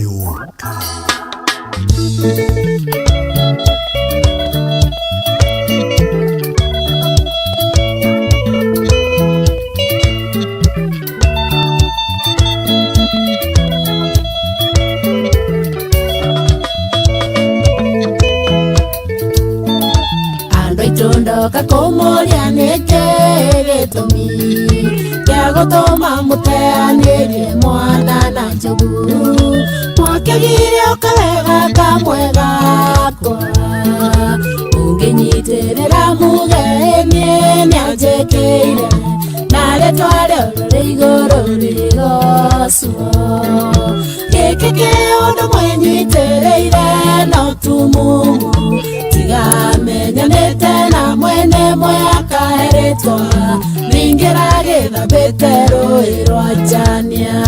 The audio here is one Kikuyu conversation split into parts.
Kayũ. Andũ aitũ ndoka kũmũria nĩkĩ gĩtũmi gĩa gũtũma mũteanĩrie mwana na njogu mwakĩgire ũkawega kamwe gakwa ũngĩnyitĩrĩra muge niĩ nĩanjĩkĩire na rĩtwa rĩo rĩrĩ igũrũ rĩgocwo gĩkĩ kĩũndũ mwenyitĩrĩire no tumumu tigamenyanĩte na mwene mwakaheretwa ningĩra gĩthambĩte rũĩ rwa Njania.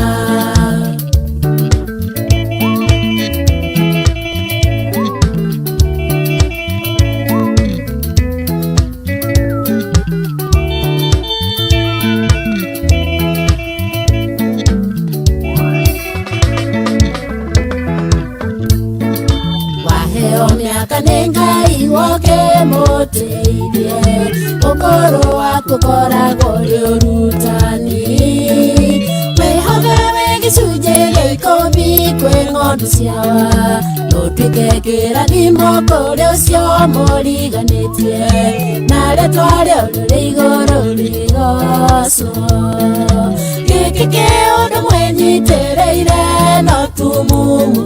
Waheo mĩaka nĩ Ngai woke mũteithie ũkũrũ waku ũkoragwo ũrĩ ũrutani wĩhoge wĩ gĩcunjĩ gĩa ikũmi kwĩ ng'ondu ciawa ũtuĩke kĩrathimo kũrĩ ũcio mũriganĩtie na rĩtwa rĩo rĩrĩ igũrũ rĩgocwo gĩkĩ kĩũndũ mwenyitĩrĩire no tumumu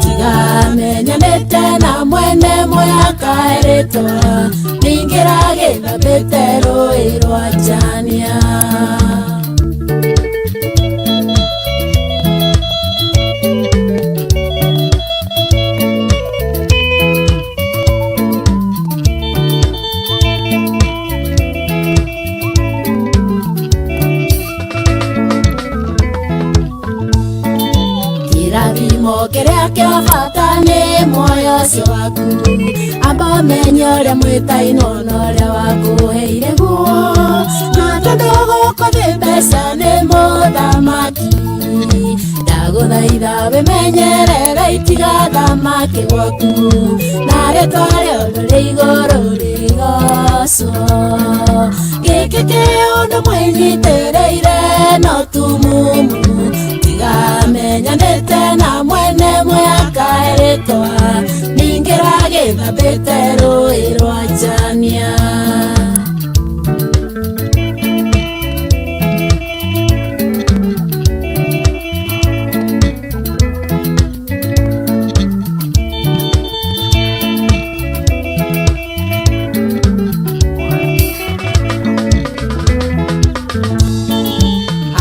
tigamenyanĩte na mwene mwakaheretwa ningĩra gĩthambĩte rũĩ rwa Njania. Kĩrathimo kĩrĩa kĩa bata nĩ muoyo ũcio waku amba ũmenye ũrĩa mwĩtainwo na ũrĩa wakũheire guo na tondũ gũkũ thĩ mbeca nĩ mũthamaki ndagũthaitha wĩmenyerere itigathamake gwaku na rĩtwa rĩo rĩrĩ igũrũ rĩgocwo gĩkĩ kĩũndũ mwenyitĩrĩire no tumumu tigamenyanĩte na mwene mwakaheretwa ningĩra gĩthambĩte rũĩ rwa Njania.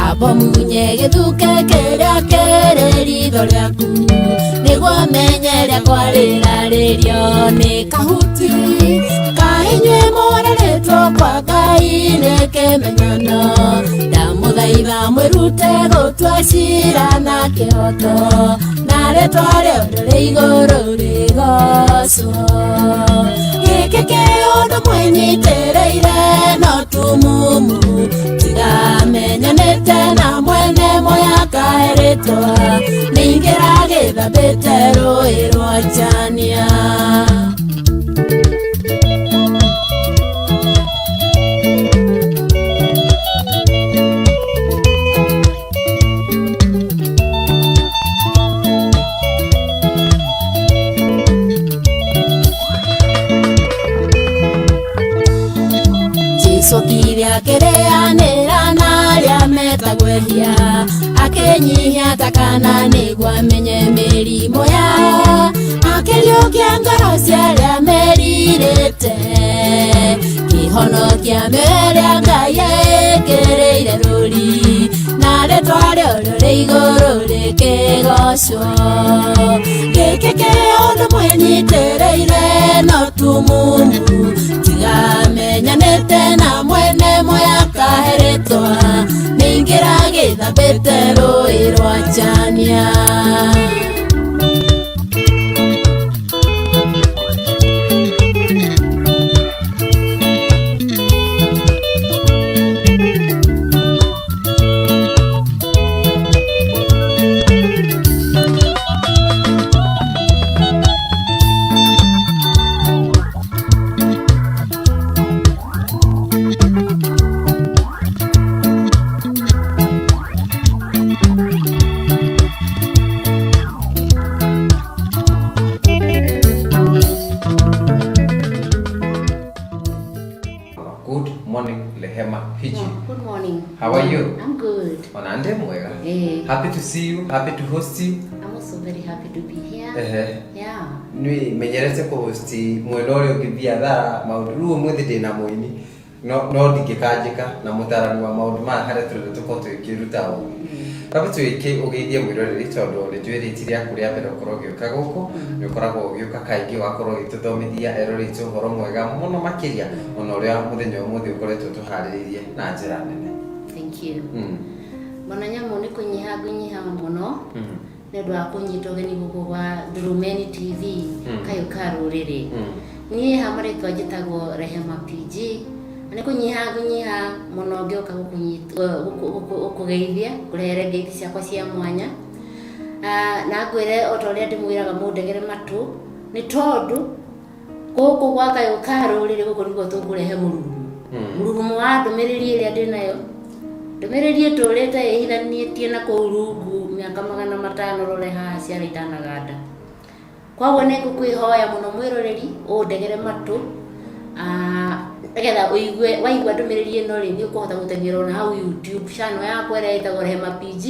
Amba munye gĩthuke kĩrĩa kĩrĩ ritho rĩaku nĩguo menye rĩakwa rĩrarĩrio nĩ kahuti kaĩ inyuĩ mũrerĩtwo kwa Ngai nĩ kĩmenyano ndamũthaitha mwĩrute gũtua cira na kĩhoto na rĩtwa rĩo rĩrĩ igũrũ rĩgocwo gĩkĩ kĩũndũ mwenyitĩrĩire no tumumu tigamenyanĩte na mwene mwakaheretwa ningĩra gĩthambĩte rũĩ rwa Njania. Jesũ kire akĩrĩanĩra na arĩa metagwo ehia akĩnyihia ta kana nĩguo amenye mĩrimũ yao akĩriũkia ngoro cia arĩa merirĩte kĩhonokia mĩoyo ĩrĩa Ngai ekĩrĩire rũri na rĩtwa rĩo rĩrĩ igũrũ rĩkĩgocwo gĩkĩ kĩũndũ mwenyitĩrĩire no tumumu tigamenyanĩte na mwene mwakaheretwa ningĩra gĩthambĩte rũĩ rwa Njania. How are you? I'm good. Ona ndĩ mwega. Eh. Happy to see you, happy to host you. I'm also very happy to be here. Ehe. Yeah. Nĩ menyerete kũhost mwena ũrĩa ũngĩ biathara maũndũ rĩu ũmũthĩ ndĩna mũini no ndingĩkanjĩka na mũtarani wa maũndũ maya harĩa tũrenda tũkorwo tũgĩkĩruta ũgĩ. Kambe twĩke ũgeithie mwĩroreri tondũ nĩ njũĩ rĩti rĩaku rĩa mbere ũkorwo ũgĩũka gũkũ nĩ ũkoragwo ũgĩũka kaingĩ ũgakorwo ũgĩtũthomithia eroreri aitũ ũhoro mwega mũno makĩria ona ũrĩa mũthenya ũmũthĩ ũkoretwo tũharĩrĩirie na njĩra nene. Thank you. Bwana Nyamu nĩ kũnyiha ngũnyiha mũno nĩ ũndũ wa kũnyita ũgeni gũkũ gwa Ndurumeni TV kayũ ka rũrĩrĩ. Niĩ ha marĩtwa njĩtagwo Rehema PG na nĩ kũnyiha ngũnyiha mũno ngĩũka gũkũgeithia ngũrehere ngeithi ciakwa cia mwanya. Na ngwĩre o ta ũrĩa ndĩmwĩraga mũndegere matũ nĩ tondũ gũkũ gwa kayũ ka rũrĩrĩ gũkũ nĩkuo tũkũrehe mũrurumo. Mũrurumo wa ndũmĩrĩri ĩrĩa ndĩnayo, ndũmĩrĩri ĩtũrĩte ĩhithanĩtie na kũu rungu mĩaka 500 rore haha ciara itanaganda. Koguo nĩ ngũkwĩhoya mũno mwĩroreri ũndegere matũ nĩgetha ũigue waigua ndũmĩrĩri ĩno rĩ nĩ ũkũhota gũteng'era ona hau YouTube channel yakwa ĩrĩa ĩtagwo Rehema PG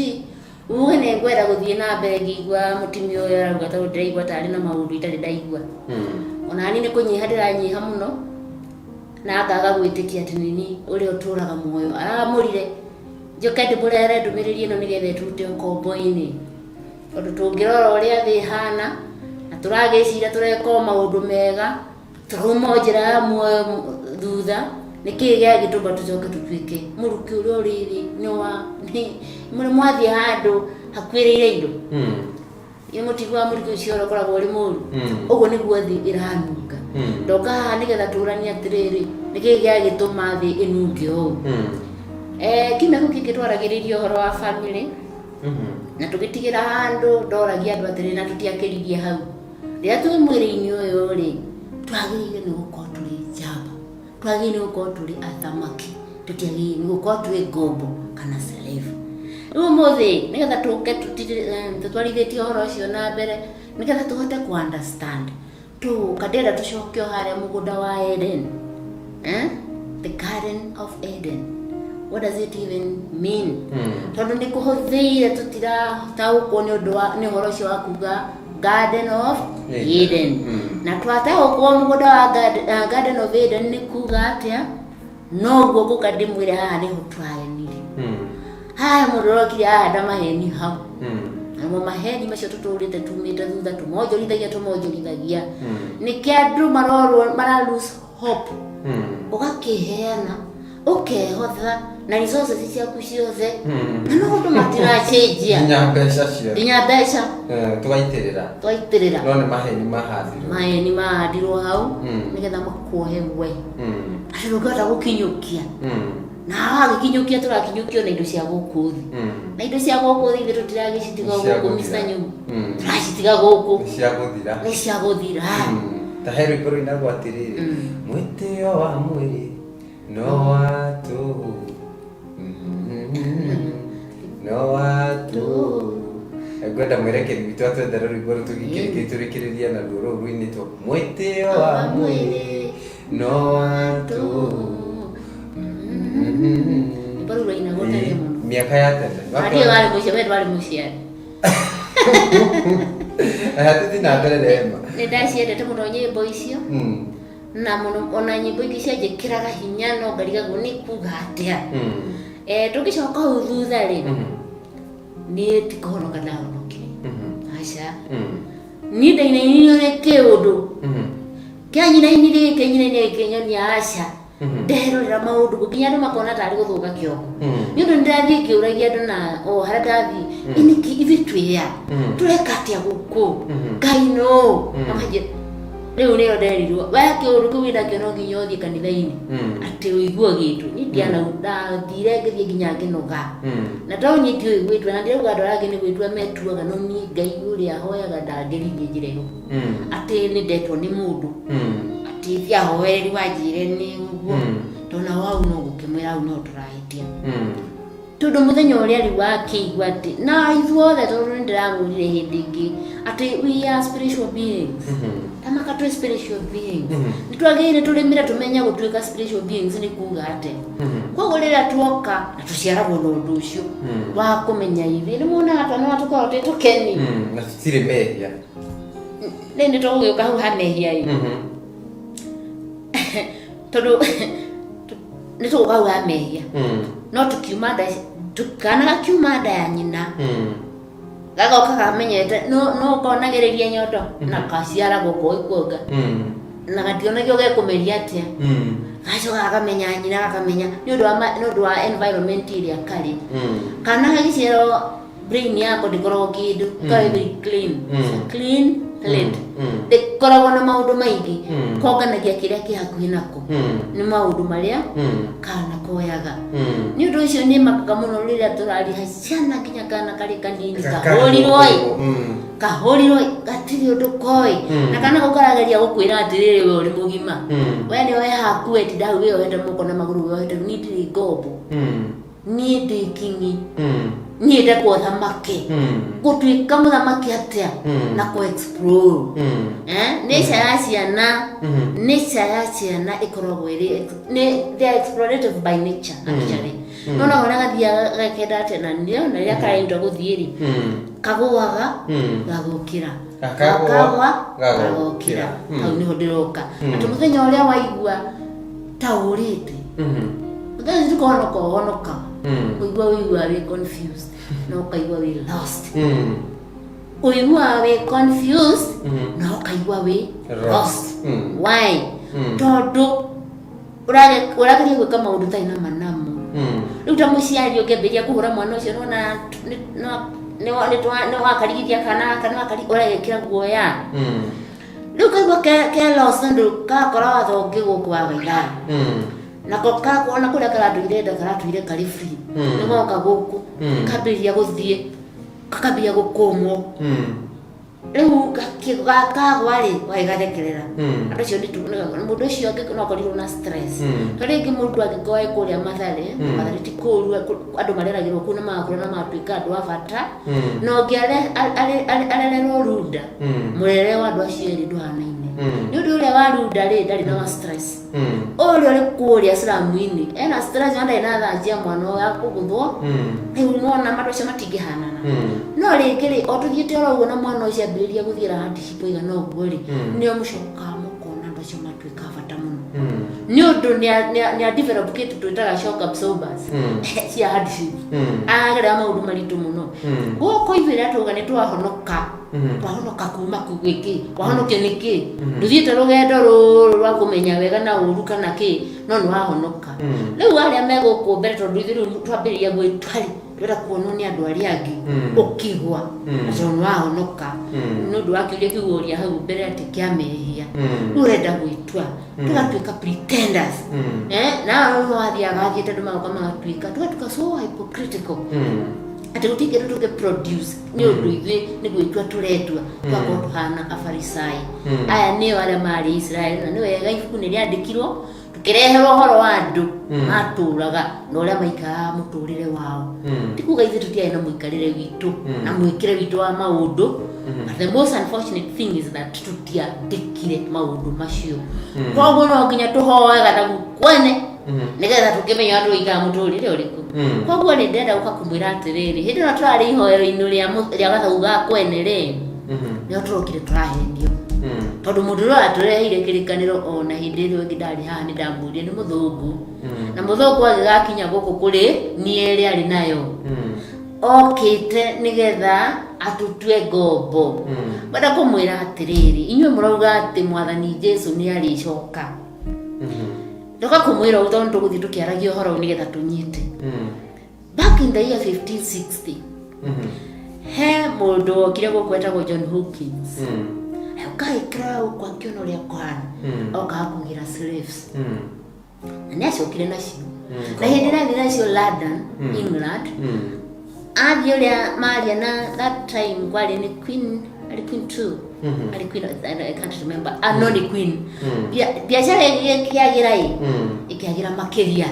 uge nĩ ngwenda gũthiĩ na mbere ngĩigua mũtumia ũyũ arauga tondũ ndĩraigua tarĩ na maũndũ itarĩ ndaigua. Ona niĩ nĩ kũnyiha ndĩranyiha mũno na ngaga gwĩtĩkia atĩ nĩ niĩ ũrĩa ũtũraga muoyo aramũrire njoke ndĩmũrehere ndũmĩrĩri ĩno nĩgetha ĩtũrute ũkombo-inĩ tondũ tũngĩrora ũrĩa thĩ ĩhana na tũragĩciria tũreka o maũndũ mega tũrauma o njĩra ya muoyo thutha nĩkĩĩ gĩagĩtũma tũcoke tũtuĩke mũrukĩ ũrĩa ũrĩ thĩ nĩ wa mũrĩ mwathiĩ handũ hakuĩrĩire indo nĩ mũtiguaga mũrukĩ ũcio ũrĩa ũkoragwo ũrĩ mũru ũguo nĩguo thĩ ĩranunga. Ndoka haha nĩgetha tũranie atĩrĩrĩ nĩkĩĩ gĩagĩtũma thĩ ĩnunge ũũ. Kiumia kĩu kĩngĩ twaragĩrĩria ũhoro wa family na tũgĩtigĩra handũ ndoragia andũ atĩrĩrĩ na tũtiakĩririe hau rĩrĩa twĩ mwĩrĩ-inĩ ũyũ rĩ twagĩrĩire nĩ gũkorwo tũrĩ njamba, twagĩrĩire nĩ gũkorwo tũrĩ athamaki, tũtiagĩrĩire nĩ gũkorwo twĩ ngombo kana slave. Rĩu ũmũthĩ nĩgetha tũke tũtwarithĩtie ũhoro ũcio na mbere nĩgetha tũhote kũ understand tũgũka ndĩrenda tũcoke o harĩa mũgũnda wa Eden. The Garden of Eden. What does it even mean? Tondũ nĩ kũhũthĩire tũtirataũkwo nĩ ũndũ wa nĩ ũhoro ũcio wa kuga Garden of Eden. Na twataũkwo mũgũnda wa Garden of Eden nĩ kuga atĩa noguo ngũka ndĩmwĩre haha nĩho twahenire. Haha mũndũ ũrokire ahanda maheni hau namo maheni macio tũtũrĩte tumĩte thutha tũmonjorithagia nĩkĩ andũ marorwo mara lose hope ũgakĩheana ũkehotha na resources ciaku ciothe na no ũndũ matiracenjia nginya mbeca ciothe nginya mbeca tũgaitĩrĩra twaitĩrĩra no nĩ maheni mahandirwo maheni mahandirwo hau nĩgetha makuohe we atĩ ndũngĩhota gũkinyũkia na wagĩkinyũkia tũrakinyũkio na indo cia gũkũ thĩ na indo cia gũkũ thĩ ithuĩ tũtiragĩcitiga gũkũ Mr. Nyumu tũracitiga gũkũ nĩ cia gũthira nĩ cia gũthira. Ta he rwĩmbo rũinagwo atĩrĩrĩ mwĩtĩo wa mwĩrĩ no wa tũhũ no wa tũhũ. Ngwenda mwerekeri witũ atwethere rwĩmbo rũu tũgĩkĩrĩkĩrĩria naruo rũu rũinĩtwo mwĩtĩo wa mwĩrĩ no wa tũhũ. Rwĩmbo rũu rwainagwo tene mũno mĩaka ya tene Ndiũĩ warĩ mũciari we ndwarĩ mũciari. Tũthiĩ na mbere Rehema. Nĩ ndaciendete mũno nyĩmbo icio na mũno ona nyĩmbo ingĩ cianjĩkĩraga hinya no ngarigagwo nĩ kuga atĩa. Tũngĩcoka hau thutha rĩ niĩ ti kũhonoka ndahonokire aca niĩ ndainainirio nĩ kĩũndũ kĩanyinainirie kĩnyinainirie gĩkĩnyonia aca nderorera maũndũ nginya andũ makona tarĩ gũthũka kĩongo nĩ ũndũ nĩndathiĩ ngĩũragia andũ na o harĩa ndathiĩ nĩkĩ ithuĩ twĩya tũreka atĩa gũkũ Ngai no makanjĩra rĩu nĩyo nderirwo we kĩũndũ kĩu wĩnakĩo no nginya ũthiĩ kanitha-inĩ atĩ ũigue gĩtũ niĩ ndiana ndathire ngĩthiĩ nginya ngĩnoga na to niĩ ndiũĩ gwĩtua na ndirauga andũ arĩa angĩ nĩ gwĩtua metuaga no niĩ Ngai ũrĩa hoyaga ndangĩririe njĩra ĩyo atĩ nĩ ndetwo nĩ mũndũ atĩ thiĩ ahoereri wanjĩre nĩ ũguo tondũ hau no gũkĩmwĩra hau no tũrahĩtia. Tondũ mũthenya ũrĩa rĩu wakĩigua atĩ na ithuothe, tondũ nĩ ndĩramwĩrire hĩndĩ ĩngĩ atĩ we are spiritual beings, tamaka twĩ spiritual beings, nĩ twagĩrĩire tũrĩmĩre tũmenye gũtuĩka spiritual beings nĩ kuga atĩ. Koguo rĩrĩa tuoka na tũciaragwo na ũndũ ũcio wa kũmenya, ithuĩ nĩ muonaga twana tũkoragwo twĩ tũkeni. Na tũtirĩ mehia. Rĩu nĩ tũgũgĩũka hau ha mehia ĩ, tondũ nĩ tũgũka hau ha mehia. No tukiuma nda, kana gakiuma nda ya nyina, gagoka kamenyete no konagĩrĩria nyondo na kaciaragwo koĩ kuonga na gationagio gekũmeria atĩa. Gacoka gakamenya nyina, gakamenya nĩ ũndũ wa environment ĩrĩa karĩ. Kana gagĩciarwo, brain yako ndĩkoragwo kĩndũ, ĩkoragwo very clean. It's a clean plate. Ndĩkoragwo na maũndũ maingĩ. Konganagia kĩrĩa kĩ hakuhĩ nako. Nĩ maũndũ marĩa kana koyaga. Nĩ ũndũ ũcio nĩ makaga mũno rĩrĩa tũrariha ciana, nginya kana karĩ kanini kahũrirwo ĩ, kahũrirwo ĩ, gatirĩ ũndũ koĩ. Na kana kau karageria gũkwĩra atĩrĩrĩ, we ũrĩ mũgima, we nĩ we haku, we tinda hau wĩyohete moko na magũrũ, wĩyohete. Niĩ ndirĩ ngombo, niĩ ndĩ kingi, niĩ ndekwo thamaki. Gũtuĩka mũthamaki atĩa? Na kũ explore. Eh, nature ya ciana, nature ya ciana ĩkoragwo ĩrĩ nĩ they are explorative by nature actually. No ũrĩa gathiaga gakenda atĩa, na nĩo na rĩrĩa karaenda gũthiĩ rĩ, kagũaga, gagũkĩra. Gakagũa, gakagwa, gagũkĩra. Gagũkĩra. Hau nĩho ndĩroka, atĩ mũthenya ũrĩa waigua ta ũrĩte, mũthenya ũcio kũhonoka ũhonoka, ũigua ũigua wĩ confused na ũkaigua wĩ lost. Ũiguaga wĩ confused na ũkaigua wĩ lost. Lost. Why? Tondũ ũrageria gwĩka maũndũ ũtarĩ na manamo. Rĩu ta mũciari ũngĩambĩrĩria kũhũra mwana ũcio, nĩwona nĩ wakarigithia kana gaka, nĩ wakari ũregekĩra guoya. Rĩu kaigua ke lost tondũ gakora watho ũngĩ gũkũ wa gaithaa, nako kakona kũrĩa karatũire nda karatũire karĩ free. Nĩgoka gũkũ, kambĩrĩria gũthiĩ, kakambĩrĩria gũkũmwo. Rĩu kagwa rĩ, wagĩgathekerera. Andũ acio mũndũ ũcio no akorirwo na stress. To rĩngĩ mũndũ angĩkorwo e kũrĩa Mathare, Mathare ti kũũru, andũ mareragĩrwo kũu na magakũra na magatuĩka andũ a bata. Na ũngĩ arererwo Runda, mũrerere wa andũ acio erĩ ndũhanaine. Nĩ ũndũ ũrĩa wa Runda rĩ, ndarĩ na wa stress. Ũrĩa ũrĩ kũrĩa slum-inĩ ena stress na ndarĩ na thaa cia mwana ũyũ ya kũgũthwo. Rĩu nĩwona andũ acio matingĩhanana. No rĩngĩ rĩ, o tũthiĩte oro ũguo na mwana ũcio ambĩrĩria gũthiĩra hardship ĩigana ũguo rĩ, nĩo mũcokaga mũkona andũ acio matuĩka a bata mũno, nĩ ũndũ nĩ a develop kĩndũ twĩtaga shock absorbers cia hardship. Agerera maũndũ maritũ mũno. Gũkũ ithuĩ rĩrĩa tuauga nĩ twahonoka, twahonoka kuma gwĩkĩ, wahonokio nĩ kĩ? Ndũthiĩte rũgendo rũrũ rwa kũmenya wega na ũru kana kĩ, no nĩ wahonoka. Rĩu arĩa me gũkũ mbere, tondũ ithuĩ rĩu twambĩrĩria gwĩtua rĩ, twenda kuonwo nĩ andũ arĩa angĩ, ũkigwa na tondũ nĩ wahonoka. Nĩ ũndũ wa kĩũria kĩu woria hau mbere atĩ kĩa mehia, rĩu ũrenda gwĩtua, tũgatuĩka pretenders. Eh, na rĩu wathiaga athiĩte, andũ magoka magatuĩka, tũgatuĩka so hypocritical atĩ gũtirĩ kĩndũ tũngĩ produce, nĩ ũndũ ithuĩ nĩ gwĩtua tũretua, tũgakorwo tũhana Afarisai. Aya nĩo arĩa marĩ Israeli, na nĩ wega ibuku nĩ rĩandĩkirwo tũkĩreherwo ũhoro wa andũ matũraga na ũrĩa maikaraga mũtũrĩre wao. Ti kuga ithuĩ tũtiarĩ na mũikarĩre witũ na mwĩkĩre witũ wa maũndũ, but the most unfortunate thing is that tũtiandĩkire maũndũ macio. Koguo no nginya tũhoe gathagu kwene nĩgetha tũkĩmenya andũ ikara mũtũrĩre ũrĩkũ. Koguo rĩ, ndĩrenda gũka kũmwĩra atĩrĩrĩ, hĩndĩ ĩno tũrarĩ ihoero-inĩ rĩa gathagu ga kwene rĩ, nĩho tũrokire tũrahenio, tondũ mũndũ ũrĩa watũreheire kĩrĩkanĩro, ona hĩndĩ ĩrĩa ĩngĩ ndarĩ haha nĩ ndamũrie, nĩ mũthũngũ. Na mũthũngũ agĩgakinya gũkũ kũrĩ niĩ ĩrĩa arĩ nayo, okĩte nĩgetha atũtue ngombo. Ngwenda kũmwĩra atĩrĩrĩ, inyuĩ mũrauga atĩ Mwathani Jesu nĩ arĩcoka. Ndoka kũmwĩra ũũ tondũ tũgũthiĩ tũkĩaragia ũhoro ũyũ nĩgetha tũnyite. Back in the year 1560, he mũndũ wokire gũkũ etagwo John Hawkins. Ũkaĩkĩra gũkũ, akĩona ũrĩa kũhana, okaga kũgĩra slaves, na nĩ acokire nacio. Na hĩndĩ ĩrĩa athiĩ nacio London, England, athiĩ ũrĩa maria na that time kwarĩ nĩ queen, arĩ queen two, arĩ queen, I can't remember, ah, no nĩ queen. Biacara ĩkĩagĩra ĩ, ĩkĩagĩra makĩria.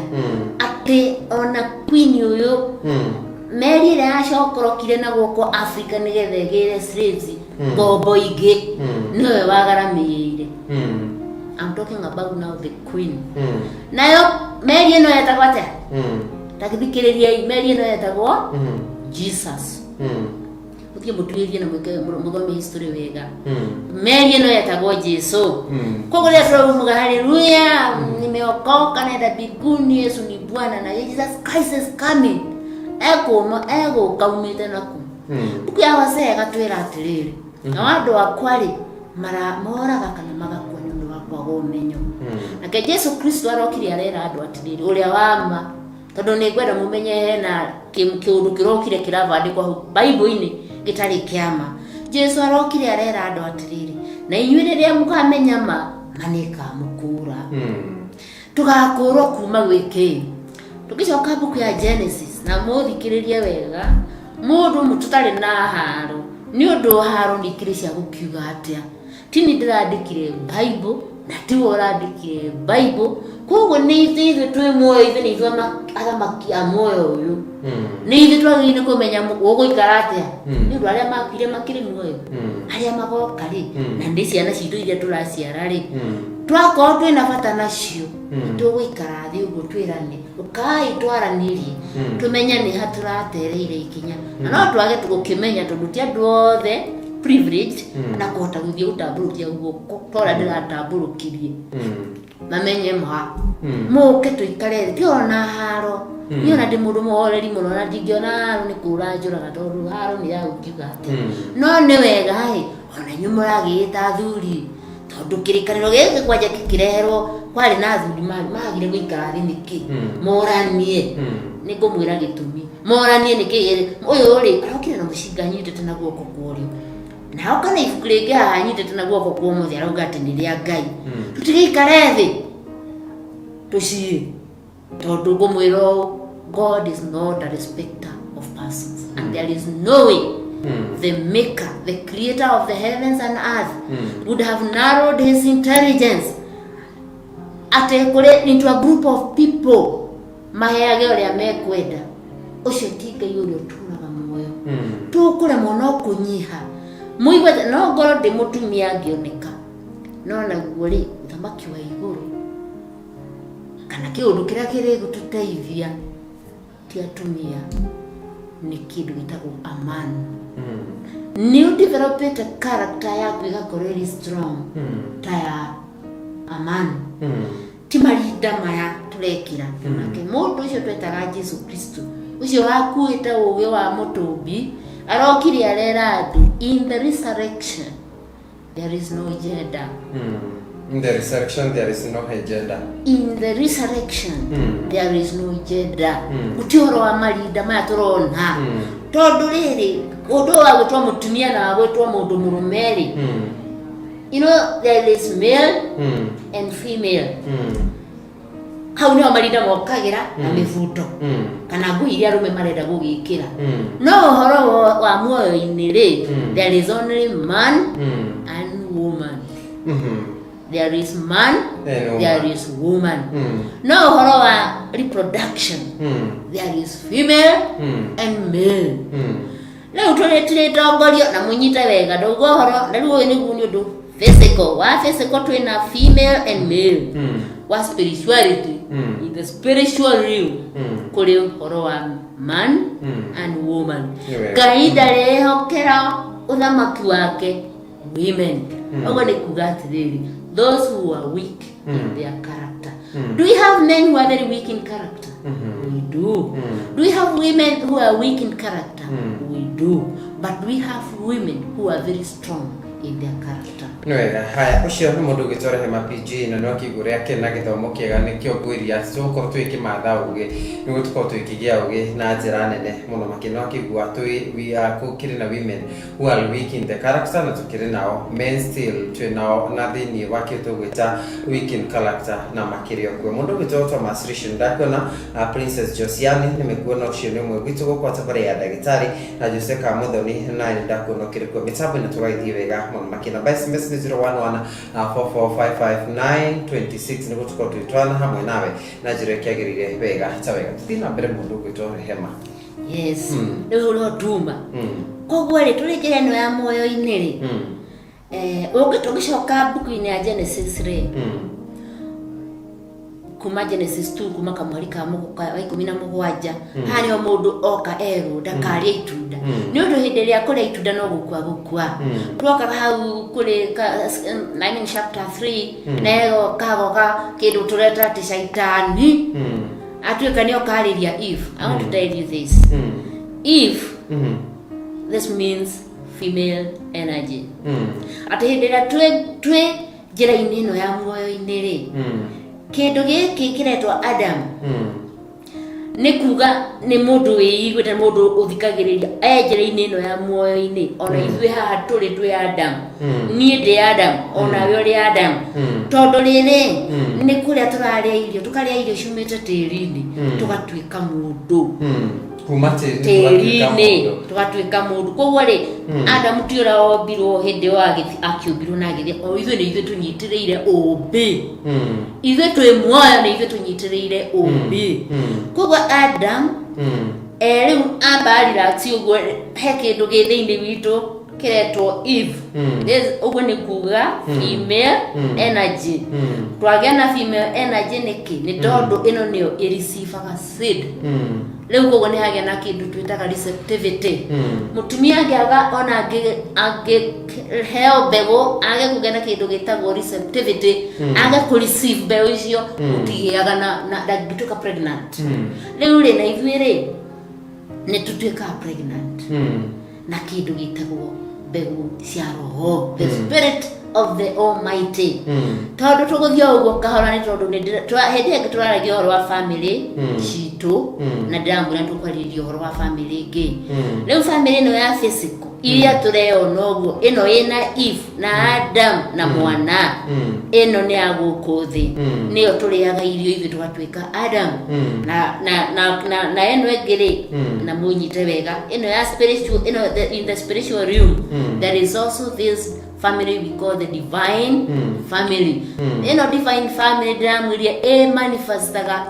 Atĩ ona queen ũyũ, meri ĩrĩa yacokorokire na gũkũ Africa nĩgetha ĩgĩre slaves, ngombo ingĩ, nĩwe wagaramĩire. I'm talking about now the queen. Nayo meri ĩno yetagwo atĩa? Tagĩthikĩrĩriai, meri ĩno yetagwo Jesus. Mũthiĩ mũtuĩrie na mwĩke mũthome history wega. Meri ĩno yetagwo Jesu. Koguo rĩrĩa tũraumuga haleluya, nimeokoka, naenda mbinguni, Yesu ni Bwana na Jesus Christ is coming, ekũma egũka umĩte naku. Mbuku ya Hosea ĩgatwĩra atĩrĩrĩ, nao andũ akwa rĩ, mara moraga kana magakua nĩ ũndũ wa kwaga ũmenyo. Nake Jesu Kristo arokire arera andũ atĩrĩrĩ, ũrĩa wa ma, tondũ nĩ ngwenda mũmenye hena kĩũndũ kĩrokire kĩravandĩkwo hau Bible-inĩ gĩtarĩ kĩama. Jesu arokire arera andũ atĩrĩrĩ, na inyuĩ rĩrĩa mũkamenya ma, ma nĩ ĩkamũkũũra. Tũgakũũrwo kuma gwĩ kĩ? Tũgĩcoka mbuku ya Genesis, na mũthikĩrĩrie wega, mũndũ tũtarĩ na haro, nĩ ũndũ haro nĩ ikĩrĩ cia gũkiuga atĩa. Ti ni ndĩrandĩkire Bible na tiwe ũrandĩkire Bible, koguo nĩ ithuĩ twĩ muoyo, ithuĩ nĩ ithuĩ athamaki a muoyo ũyũ. Nĩ ithuĩ twagĩrĩire nĩ kũmenya gũgũikara atĩa, nĩ ũndũ arĩa makuire makĩrĩ muoyo, arĩa magoka rĩ, na nĩ ciana citũ iria tũraciara rĩ, twakorwo twĩna bata nacio, tũgũikara thĩ ũguo twĩrane, ũkai twaranĩrie, tũmenye nĩ ha tũratereire ikinya. Na no twage gũkĩmenya tondũ ti andũ othe privileged na kũhota gũthiĩ gũtambũrũkia guoko ta ũrĩa ndĩratambũrũkirie, mamenye ma mũke tũikare thĩ, ti ona haro. Niĩ ona ndĩ mũndũ mũhoreri mũno na ndingĩona haro nĩ kũra njũraga, tondũ haro nĩ ya gũkiuga atĩ no nĩ wega ĩ ona inyuĩ mũragĩĩta athuri, tondũ kĩrĩkanĩro gĩkĩ kwanja gĩkĩreherwo kwarĩ na athuri magire gũikara thĩ nĩkĩ moranie. Nĩ ngũmwĩra gĩtũmi moranie nĩkĩ. Ũyũ rĩ arokire na mũcinga anyitĩte na guoko kwa ũrĩo, na oka na ibuku rĩngĩ haha anyitĩte na guoko kwa ũmotho, arauga atĩ nĩ rĩa Ngai. Tũtigĩikare thĩ tũciĩ, tondũ ngũmwĩra ũũ, God is not a respecter of persons, and there is no way the maker, the creator of the heavens and earth, would have narrowed his intelligence atĩ kũrĩ into a group of people maheage ũrĩa mekwenda. Ũcio ti Ngai ũrĩa ũtũraga muoyo. Tũkũremwo no kũnyiha mũigue, no ngorwo ndĩ mũtumia angĩoneka, no naguo rĩ, ũthamaki wa igũrũ kana kĩũndũ kĩrĩa kĩrĩ gũtũteithia ti atumia, nĩ kĩndũ gĩtagwo aman. Nĩ ũdevelopĩte character yaku ĩgakorwo ĩrĩ strong ta ya aman, ti marinda maya tũrekĩra. Nake mũndũ ũcio twetaga Jesu Kristo, ũcio wakuĩte ũgĩ wa mũtũmbi, arokire arera andũ, in the resurrection there is no gender. In the resurrection there is no agenda. In the resurrection there is no gender. Gũti ũhoro wa marinda maya tũrona, tondũ rĩrĩ, ũndũ ũyũ wa gwĩtwo mũtumia na wa gwĩtwo mũndũ mũrũme rĩ, there is male and female. Hau nĩho marinda mokagĩra na mĩbuto kana nguo iria arũme marenda gũgĩkĩra. No ũhoro wa muoyo-inĩ rĩ, there is only man and woman. There is man, And woman. there is woman. No ũhoro wa reproduction, there is female and male. Rĩu tũrĩtongorio na mũnyite wega, ndauga ũhoro na rĩu ũyũ nĩguo nĩ ũndũ physical wa physical, twĩna female and male. Wa spirituality, in the spiritual realm, kũrĩ ũhoro wa man and woman. Nĩ wega. Ngai ndarehokera ũthamaki wake women. Ũguo nĩ kuga atĩrĩrĩ, those who are weak in their character. Do we have men who are very weak in character? We do. Do we have women who are weak in character? We do. But we have women who are very strong in their character. Nĩ wega. Haya, ũcio nĩ mũndũ ũgĩtwo Rehema PG, na no akĩigua ũrĩa akĩrĩ na gĩthomo kĩega. Nĩkĩo ngwĩria atĩ tũgũkorwo tũgĩkĩmatha ũgĩ nĩguo tũkorwo tũgĩkĩgĩa ũgĩ na njĩra nene mũno makĩria. No akĩigua twĩ we are kũkĩrĩ na women who are weak in the character, na tũkĩrĩ nao men still twĩ nao na thĩinĩ wa kĩo tũgwĩta weak in character na makĩrĩ okuo. Mũndũ ũgwĩtwo Thomas Rishin ndakuona, Princess Josiani nĩmekuona, ũcio nĩ ũmwe gwitũ gũkũ atabara ya ndagĩtarĩ na Jose Kamuthoni, na nĩ ndakuona ũkĩrĩ kuo mĩtambo-inĩ. Tũgagĩthiĩ wega mũno. Mũno makĩria. Namba ya SMS nĩ 011 4455926 nĩguo tũkorwo tũgĩtwarana hamwe nawe na njĩra ĩkĩagĩrĩire wega ta wega. Tũthiĩ na mbere mũndũ ũgwĩtwo Rehema. Yes. Rĩu ũrĩa tuma. Koguo rĩ, tũrĩ njĩra ĩno ya muoyo-inĩ rĩ, ũngĩcoka mbuku-inĩ ya Genesis rĩ, kuma Genesis 2, kuma kamweri ka wa 17, haha nĩho mũndũ oka erwo ndakarĩe itunda, nĩ ũndũ hĩndĩ ĩrĩa kũrĩa itunda no gũkua gũkua. Twokaga hau kũrĩ I mean chapter 3, na goka kĩndũ tũreta atĩ Shaitani atuĩka nĩ okarĩria Eve. I want to tell you this, Eve, this means female energy, atĩ hĩndĩ ĩrĩa twĩ njĩra-inĩ ĩno ya muoyo-inĩ rĩ, kĩndũ gĩkĩ kĩretwo Adam, nĩ kuga nĩ mũndũ wĩiguĩte, mũndũ ũthikagĩrĩria e njĩra-inĩ ĩno ya muoyo-inĩ. Ona ithuĩ haha tũrĩ twĩ Adam. Niĩ ndĩ Adam, onawe ũrĩ Adam, tondũ rĩrĩ nĩ kũrĩa tũrarĩa irio, tũkarĩa irio ciumĩte tĩri-inĩ, tũgatuĩka mũndũ. Kuma tĩri tũgatuĩka Tĩri-inĩ mũndũ. Tũgatuĩka mũndũ. Koguo rĩ, Adamu ti ũrĩa wombirwo hĩndĩ ĩyo akĩũmbirwo na agĩthiĩ. O ithuĩ nĩ ithuĩ tũnyitĩrĩire ũũmbi. Ithuĩ twĩ muoyo nĩ ithuĩ tũnyitĩrĩire ũũmbi. Koguo Adam, rĩu amba relax ũguo, he kĩndũ gĩ thĩinĩ witũ kĩretwo Eve. Ũguo nĩ kuga female energy. Twagĩa na female energy nĩkĩ? Nĩ tondũ ĩno nĩyo ĩreceivaga seed. Rĩu koguo nĩ hagĩa na kĩndũ twĩtaga receptivity. Mũtumia angĩaga, ona angĩheo mbegũ, age kũgĩa na kĩndũ gĩtagwo receptivity, age kũ receive mbegũ icio, gũtigĩaga na ndangĩtuĩka pregnant. Rĩu rĩ, na ithuĩ rĩ, nĩ tũtuĩkaga pregnant na kĩndũ gĩtagwo mbegũ cia roho, the spirit of the Almighty. Tondũ tũgũthiĩ o ũguo kahora, nĩ tondũ hĩndĩ ĩngĩ tũraragia ũhoro wa family citũ, na ndĩramwĩra tũkwarĩrĩria ũhoro wa family ĩngĩ. Rĩu family ĩno ya physical iria tũreyona ũguo, ĩno ĩna Eve na Adam na mwana, ĩno nĩ ya gũkũ thĩ, nĩyo tũrĩaga irio ithuĩ tũgatuĩka Adam. Na ĩno ĩngĩ rĩ, na mũnyite wega, ĩno ya spiritual, ĩno in the spiritual realm, there is also this family we call the divine family. Ĩno divine family ndĩramwĩria ĩ manifestaga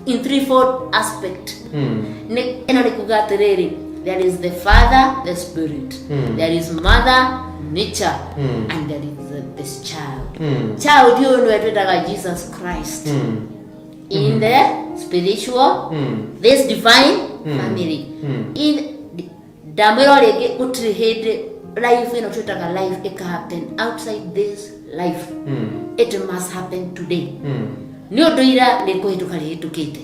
in threefold aspect. Nĩ ĩno nĩ kuga atĩrĩrĩ, there is the Father, the Spirit, there is Mother Nature, and there is this child. Child ũyũ nĩwe twĩtaga Jesus Christ in the spiritual, this divine family. In ndamwĩra o rĩngĩ, gũtirĩ hĩndĩ life ĩno twĩtaga life ĩka happen outside this life. It must happen today, nĩ ũndũ ira nĩ kũhĩtũka rĩhĩtũkĩte,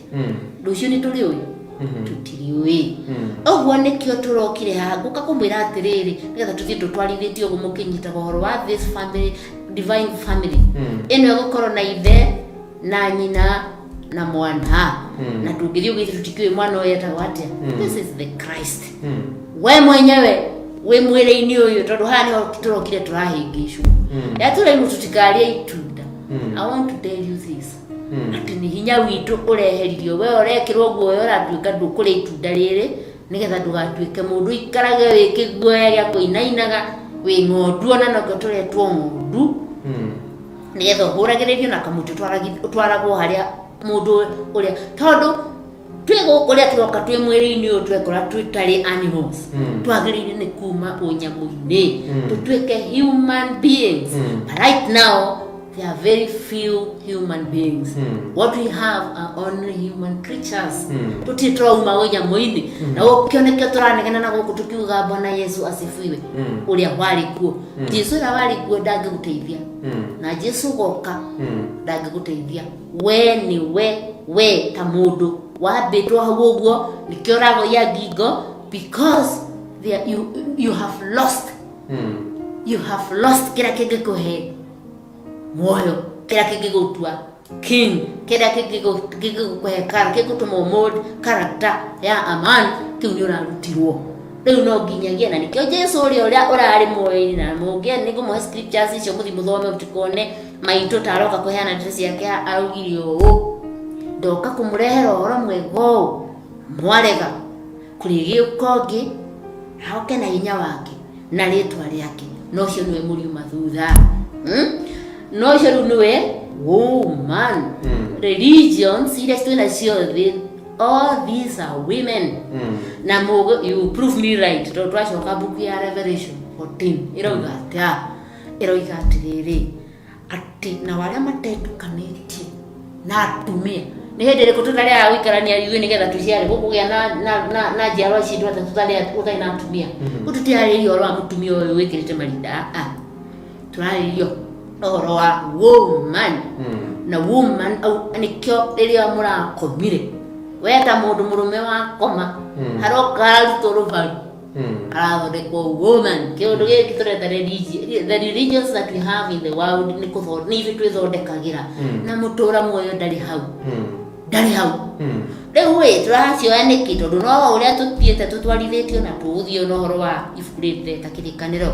rũciũ nĩ tũrĩũĩ, tũtiriũĩ. Ũguo nĩkĩo tũrokire haha ngũka kũmwĩra atĩrĩrĩ, nĩgetha tũthiĩ tũtwarithĩtie ũguo mũkĩnyitaga ũhoro wa this family, divine family ĩno ĩgũkorwo na ithe na nyina na mwana. Na tũngĩthiĩ ũgĩthiĩ tũtikĩũĩ mwana ũyũ etagwo atĩa. This is the Christ, we mwenyewe wĩ mwĩrĩ-inĩ ũyũ, tondũ haha nĩho tũrokire tũrahĩngĩcwo rĩrĩa tũrairwo tũtikarĩe itunda. I want to tell you this, atĩ nĩ hinya witũ ũreheririo. We ũrekĩrwo guoya, ũratuĩka ndũkũrĩa itunda rĩrĩ nĩgetha ndũgatuĩke mũndũ, ikarage wĩ kĩguoya gĩa kũinainaga, wĩ ng'ondu. Ona nokĩo tũretwo ng'ondu, nĩgetha ũhũragĩrĩrio na kamũtĩ, ũtwaragwo harĩa mũndũ ũrĩa, tondũ twĩ gũkũ ũrĩa tũroka twĩ mwĩrĩ-inĩ ũyũ, twekora twĩtarĩ animals. Twagĩrĩire nĩ kuma ũnyamũ-inĩ tũtuĩke human beings. But right now there are very few human beings. What we have are only human creatures. Tũtirĩ tũrauma ũnyamũ-inĩ, na gũkĩo nĩkĩo tũranegena na gũkũ tũkiuga Bwana Yesu asifiwe. Ũrĩa warĩ kuo, Jesu ũrĩa warĩ kuo ndangĩgũteithia, na Jesu goka ndangĩgũteithia. We nĩ we ta mũndũ wambĩtwo hau ũguo, nĩkĩo ũragoia ngingo, because there, you have lost, you have lost kĩrĩa kĩngĩkũhe muoyo, kĩrĩa kĩngĩgũtua king, kĩrĩa kĩngĩgũkũhe kĩngĩgũtũma ũmold character ya a man. Kĩu nĩ ũrarutirwo. Rĩu no nginyagia na nĩkĩo Jesu ũrĩa ũrarĩ muoyo-inĩ, na mũngĩ nĩ ngũmũhe scriptures icio mũthiĩ mũthome, mũtikone maitũ taroka kũheana ndeto ciake. Araugire ũũ, ndoka kũmũrehera ũhoro mwega ũũ, mwarega, kũrĩgĩũka ũngĩ ahoke na hinya wake na rĩtwa rĩake. No ũcio nĩwe mũriuma thutha. No ũcio rĩu nĩwe woman. Religions iria twĩ nacio thĩ, all these are women. Na mũgũ, you prove me right, tondũ twacoka mbuku ya Revelation 14 ĩrauga atĩa? Ĩroiga atĩrĩrĩ, atĩ nao arĩa matetukanĩtie na atumia. Nĩ hĩndĩ ĩrĩkũ tũtarĩaga gũikarania ithuĩ nĩgetha tũciare gũkũgĩa na njiarwa citũ atĩ tũtarĩ gũtarĩ na atumia? Kũu tũtirarĩrĩria ũhoro wa mũtumia ũyũ wĩkĩrĩte marinda, a tũrarĩrĩria ũhoro wa woman. Na woman au nĩkĩo rĩrĩa mũrakomire, we ta mũndũ mũrũme wakoma, haroka hararutwo rũbaru, harathondekwo woman. Kĩũndũ gĩkĩ tũreta religion, the religions that we have in the world, nĩ nĩ ithuĩ twĩthondekagĩra. Na mũtũra muoyo ndarĩ hau, ndarĩ hau. Rĩu ĩ tũracioya nĩkĩ? Tondũ no ũrĩa tũthiĩte tũtwarithĩtio na tũgũthiĩ na ũhoro wa ibuku rĩrĩ ta Kĩrĩkanĩro,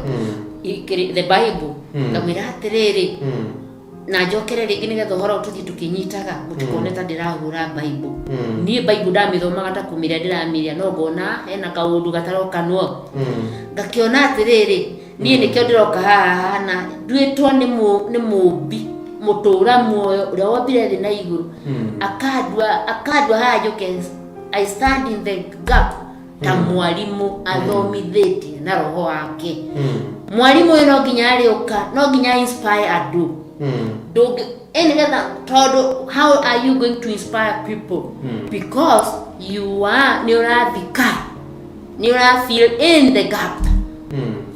the Bible. Ngamwĩra atĩrĩrĩ, na njokere rĩngĩ nĩgetha ũhoro tũthiĩ tũkĩnyitaga, mũtikone ta ndĩrahũra Bible. Niĩ Bible ndamĩthomaga ta kũmĩrĩa ndĩramĩrĩa, no ngona hena kaũndũ gatarokanwo. Ngakĩona atĩrĩrĩ, niĩ nĩkĩo ndĩroka haha hana nduĩtwo nĩ mũmbi mũtũra muoyo ũrĩa wombire thĩ na igũrũ, akandua haha njũke I stand in the gap ta mwarimũ athomithĩtie na roho wake. Mwarimũ ũyũ no nginya arĩũka, no nginya inspire andũ. Ndũngĩ ĩ nĩgetha, tondũ how are you going to inspire people? Because you are nĩ ũrathika, nĩ ũra fill in the gap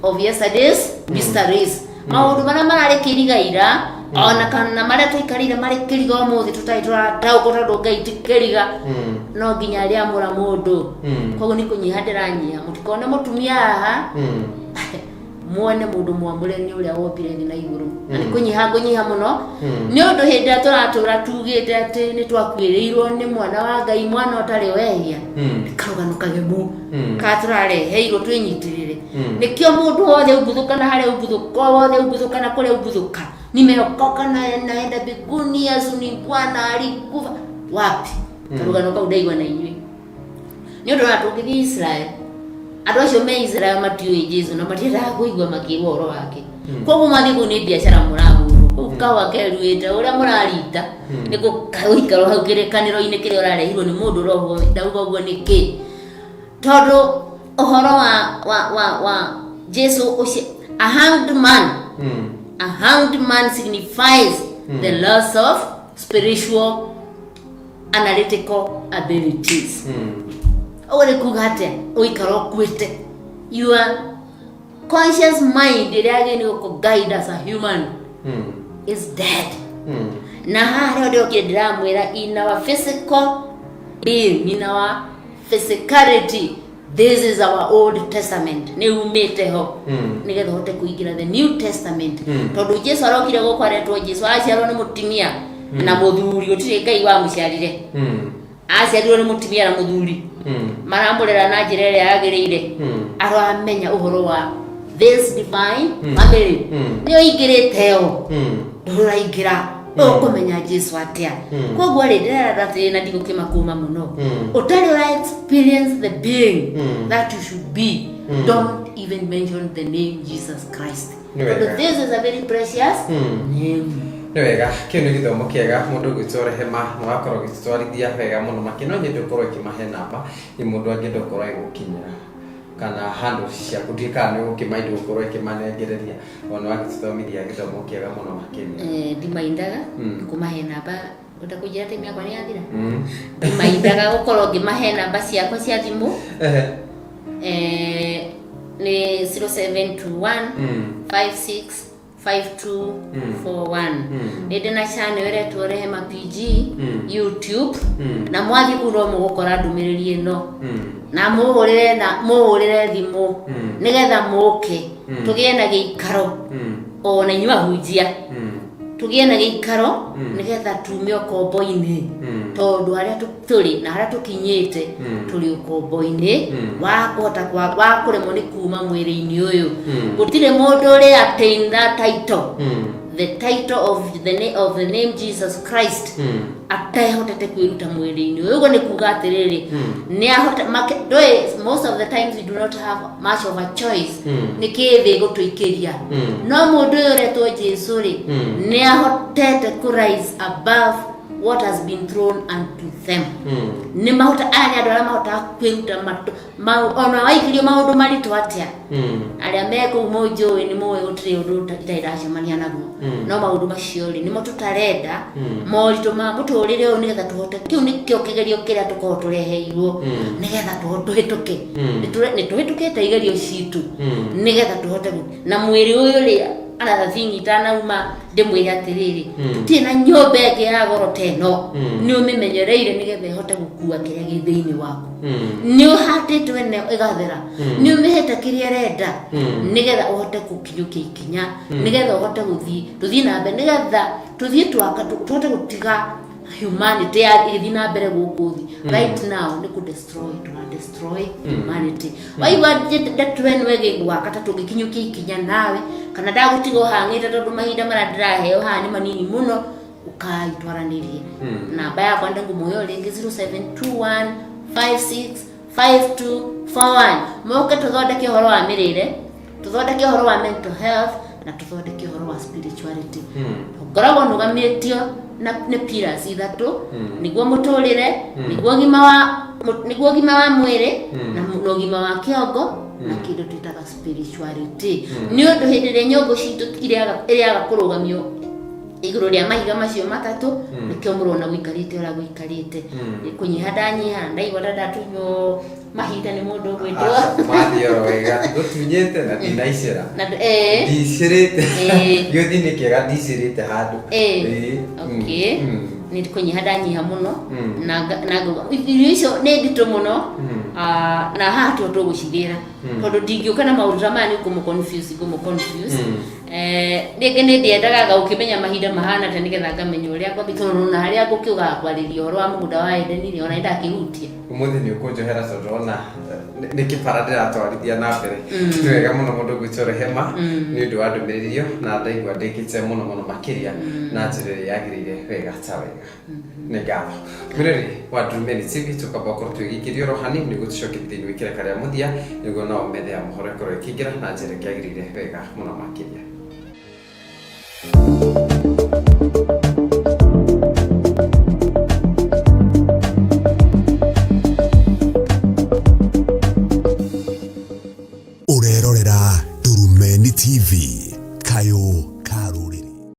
of yesterday's mysteries, maũndũ marĩa mararĩ kĩriga ira, ona kana marĩa tũikarĩire marĩ kĩriga ũmũthĩ tũtarĩ tũrataũkwo, tondũ Ngai ti kĩriga. No nginya rĩamũra mũndũ. Koguo nĩ kũnyiha ndĩranyiha, mũtikone mũtumia haha, muone mũndũ mwamũre nĩ ũrĩa wombire thĩ na igũrũ. Na nĩ kũnyiha ngũnyiha mũno, nĩ ũndũ hĩndĩ ĩrĩa tũratũra tugĩte atĩ nĩ twakuĩrĩirwo nĩ mwana wa Ngai, mwana ũtarĩ wehia, nĩ karũgano kagemu kana tũrareheirwo twĩnyitĩrĩre. Nĩkĩo mũndũ wothe umbuthũka na harĩa umbuthũka wothe, umbuthũka na kũrĩa umbuthũka, nimeokoka na naenda mbinguni, Yesu ni Bwana, alikufa wapi? Karũgano kau ndaigua na inyuĩ nĩ ũndũ wa tũngĩthiĩ Israel, andũ acio me Israel matiũĩ Jesu na matiendaga kũigua makĩrwo ũhoro wake. Koguo mwathiĩ kũu nĩ biacara mũrahũrwo kũu, kahũa keruĩte ũrĩa mũrarita nĩ gũikarwo hau kĩrĩkanĩro-inĩ kĩrĩa ũrarehirwo nĩ mũndũ ũroguo. Ndauga ũguo nĩkĩ? Tondũ ũhoro wa Jesu ũcio, a hanged man, a hanged man signifies the loss of spiritual analytical abilities. Ũguo nĩ kuga atĩa? Ũikara ũkuĩte, your conscious mind ĩrĩa yagĩrĩire nĩ gũkũ guide as a human is dead. Na haha rĩo ndĩrokire ndĩramwĩra, in our physical being, in our physicality, this is our Old Testament, nĩ umĩte ho nĩgetha ũhote kũingĩra the New Testament. Tondũ Jesu arokire gũkũ aretwo Jesu, aciarwo nĩ mũtumia na mũthuri, gũtirĩ Ngai wamũciarire. Aciarirwo nĩ mũtumia na mũthuri, maramũrera na njĩra ĩrĩa yagĩrĩire. Aramenya ũhoro wa this divine family. Nĩyo ingĩrĩte yo, ndũraingĩra ũkũmenya Jesu atĩa? Koguo rĩ, ndĩrera atĩrĩ na ndigũkĩmakũma mũno, ũtarĩ ũra experience the being that you should be, don't even mention the name Jesus Christ. Nĩ wega. Tondũ this is a very precious name. Nĩ wega, kĩu nĩ gĩthomo kĩega. Mũndũ ũgwĩtwo Rehema nĩ wakorwo ũgĩtũtwarithia wega mũno makĩ. No nyende ũkorwo ĩkĩmahe namba ĩ mũndũ angĩenda ũkorwo agĩgũkinyĩra kana handũ ciaku, ndiũĩ kana nĩ ũgũkĩmaindi gũkorwo ĩkĩmanengereria, ona wagĩtũthomithia gĩthomo kĩega mũno makĩria. Ndimaindaga kũmahe namba, ũta kũnjĩra time yakwa nĩ yathira. Ndimaindaga gũkorwo ngĩmahe namba ciakwa cia thimũ. Nĩ 0721 56 5241. Nĩ ndĩ na channel ĩretwo Rehema PG YouTube, na mwathiĩ kũu no mũgũkora ndũmĩrĩri ĩno, na mũhũrĩre, na mũhũrĩre thimũ nĩgetha mũke tũgĩe na gĩikaro, ona inyuĩ ahunjia, tũgĩe na gĩikaro nĩgetha tume ũkombo-inĩ, tondũ harĩa tũrĩ na harĩa tũkinyĩte, tũrĩ ũkombo-inĩ wa kũhota wa kũremwo nĩ kuma mwĩrĩ-inĩ ũyũ. Gũtirĩ mũndũ ũrĩ attain that title. The title of the, of the name Jesus Christ atehotete kwĩruta mwĩrĩ-inĩ ũyũ. Ũguo nĩ kuga atĩrĩrĩ, nĩ ahota ndũĩ, most of the times we do not have much of a choice. Nĩ kĩ thĩ ĩgũtũikĩria? No mũndũ ũyũ ũretwo Jesu rĩ, nĩ ahotete kũ rise above what has been thrown unto them. Nĩ mahota, aya nĩ andũ arĩa mahotaga kwĩruta ona waikĩrio maũndũ maritũ atĩa. Arĩa me kũu mũnjũĩ nĩ moĩ gũtirĩ ũndũ itarĩ ndacemania naguo. No maũndũ macio rĩ, nĩmo tũtarenda, moritũ ma mũtũrĩre ũyũ, nĩgetha tũhote, kĩu nĩkĩo kĩgerio kĩrĩa tũkoragwo tũreheirwo, nĩgetha tũhĩtũke. Nĩ tũhĩtũkĩte igerio citũ, nĩgetha tũhote na mwĩrĩ ũyũ rĩ, another thing itanauma ndĩmwĩre atĩrĩrĩ, tũtirĩ na nyũmba ĩngĩ ya goro ta ĩno. Nĩ ũmĩmenyereire nĩgetha ĩhote gũkua kĩrĩa gĩ thĩinĩ waku. Nĩ ũhatĩtwo ĩno ĩgathera, nĩ ũmĩhete kĩrĩa ĩrenda, nĩgetha ũhote gũkinyũkia ikinya, nĩgetha ũhote gũthiĩ, tũthiĩ na mbere, nĩgetha tũthiĩ twaka, tũhote gũtiga humanity ya ĩgĩthiĩ na mbere gũkũ thĩ. Right now nĩ kũ destroy, tũra destroy humanity. Waigua ndeto ĩno ĩgĩgwaka, ta tũngĩkinyũkia ikinya nawe, kana ndagũtiga ũhang'ĩte, tondũ mahinda marĩa ndĩraheo haha nĩ manini mũno. Ũkai twaranĩrie. Namba yakwa ndĩngũmũhe rĩngĩ, 0721 56 5241. Moke tũthondeke ũhoro wa mĩrĩre, tũthondeke ũhoro wa mental health, na tũthondeke ũhoro wa spirituality. Ngoragwo nũgamĩtio na nĩ pillars ithatũ, nĩguo mũtũrĩre, nĩguo ũgima wa mwĩrĩ, na ũgima wa kĩongo, na kĩndũ twĩtaga spirituality. Nĩ ũndũ hĩndĩ ĩrĩa nyũngũ citũ ĩrĩaga kũrũgamio igũrũ rĩa mahiga macio matatũ, nĩkĩo mũrona gũikarĩte ũrĩa gũikarĩte. Kũnyiha ndanyiha, ndaigua ta ndatunywo mahinda nĩ mũndũ ũgwĩtwo. Mathiĩ oro wega, tigũtunyĩte na ndinaicĩra. Na Ndicĩrĩte. Gĩũthi nĩ kĩega, ndicĩrĩte handũ. Okay. Nĩ kũnyiha ndanyiha mũno. Na ngauga irio icio nĩ nditũ mũno. Ah, na haha tio tũgũcirĩra, tondũ ndingĩũka na maũndũ ta maya, nĩ ngũmũ confuse, ngũmũ confuse. Rĩngĩ nĩ ndĩendaga gũkĩmenya mahinda mahana ta, nĩgetha ngamenya ũrĩa ngwambia, tondũ na harĩa ngũkĩugaga kwarĩria ũhoro wa mũgũnda wa Edeni rĩ, ona nĩndakĩhutia. Ũmũthĩ nĩ ũkũnjohera, tondũ ona nĩ kĩbara ndĩratwarithia na mbere. Nĩ wega mũno mũndũ gwĩtwo Rehema nĩ ũndũ wa ndũmĩrĩri ĩyo, na ndaigua ndĩkĩte mũno mũno makĩria na njĩra ĩrĩa yagĩrĩire wega ta wega. Nĩ ngatho mwĩrĩri wa Ndurumeni TV. Tũkamba gũkorwo twĩgĩkĩrio oro hanini nĩguo tũcoke thĩinĩ wa ikereka rĩa mũthia, nĩguo nao metha ya mohoro ĩkorwo ĩkĩingĩra na njĩra ĩrĩa yagĩrĩire wega mũno makĩria. Ũrerorera Ndurumeni TV, kayũ ka rũrĩrĩ.